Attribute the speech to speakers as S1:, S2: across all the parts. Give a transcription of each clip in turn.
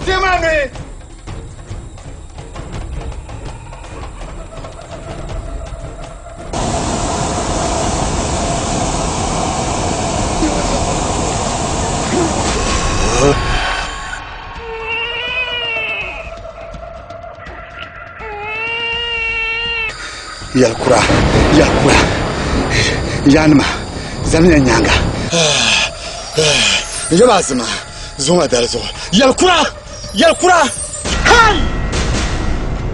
S1: Teemi a nuhi. Yɛlikura, yɛlikura, yaanima, zamiya nyaaŋa. N yaba azima, zuŋa dali zuɣu. Yɛlikura, yɛlikura!
S2: Hey!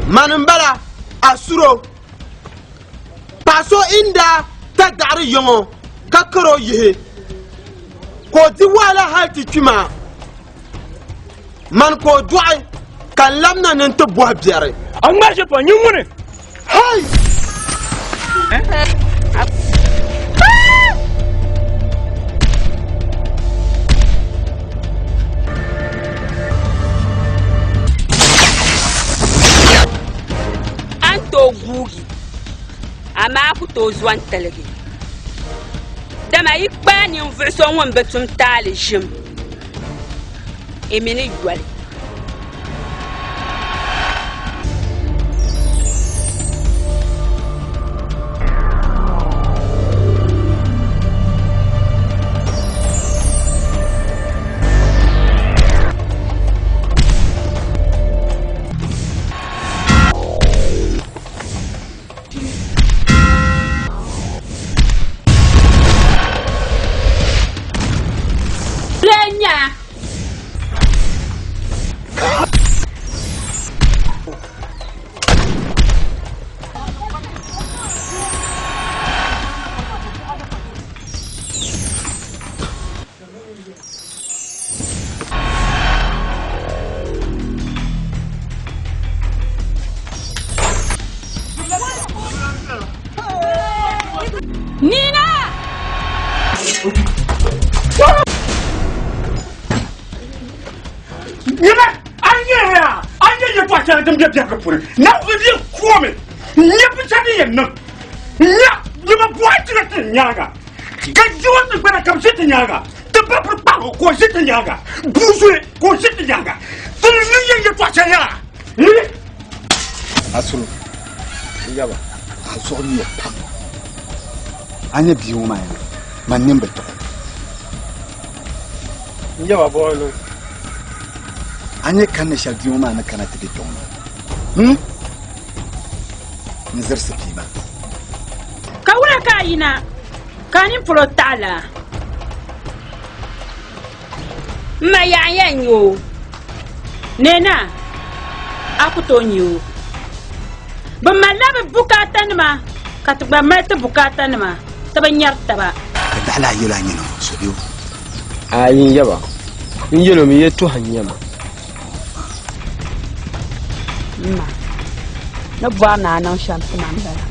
S2: Mani m-bala, Asuro. Paɣa so n-daa ta daɣiri yiŋɔ ka kar o yihi, ka o di wahala hal ti kpi maa. Mani ka o dɔɣi ka n labina ni n ti bɔhi biɛri.
S3: A ŋmari shɛli pɔi, nyin ŋuni?
S2: Hey!
S4: A ni tooi guugi, amaa a ku tooi zo n-tiligi, dama yi kpaai ninvuɣ so ŋun bi tum taali ʒim, yi mi ni yoli. Lenya. Nina!
S3: Nyɛma, a nyɛ ya, a nyɛ yɛtɔɣa shɛli din be biɛhigu puuni. Naawuni bia kuomi, n-nyɛ binshɛɣu din yɛn niŋ. N-nya, nyɛma buɣa jina ti nyaaŋa. Ka jiwa ti gbana ka bi ʒi ti nyaaŋa, ti ba biri kpahigu ka o ʒi ti nyaaŋa, bua zuli ka o ʒi ti nyaaŋa. Ti ni niŋ yɛn yɛtɔɣa shɛli yaa.
S1: Asuro, yaba, a zuɣu nyɛ pam. A nyɛ bia ŋɔ maa yaa, man nini bi tuɣi.
S5: N yaba bɔɔ niŋ.
S1: A nyɛ kanni shɛli bia ŋɔ maa ni kana ti be kpɛŋɔ maa. Hmm? N zirisi bia maa.
S4: Ka wula ka a yina ka a nini polo taɣi laa? M ma yaɣa n-yɛn nya o. Neena, a ku tooi nya o. Bɛ malila bɛ bukaatanima ka ti gba mali ti bukaatanima, ti bi nyari taba.
S1: Ka taɣi laa yɛl a nyini o so bɛ o?
S5: Ayi n yaba, n yɛl o mi yɛtɔɣa n-nyɛ ma.
S4: M ma, ni bɔri ni a niŋ shɛm ti ma m-bala.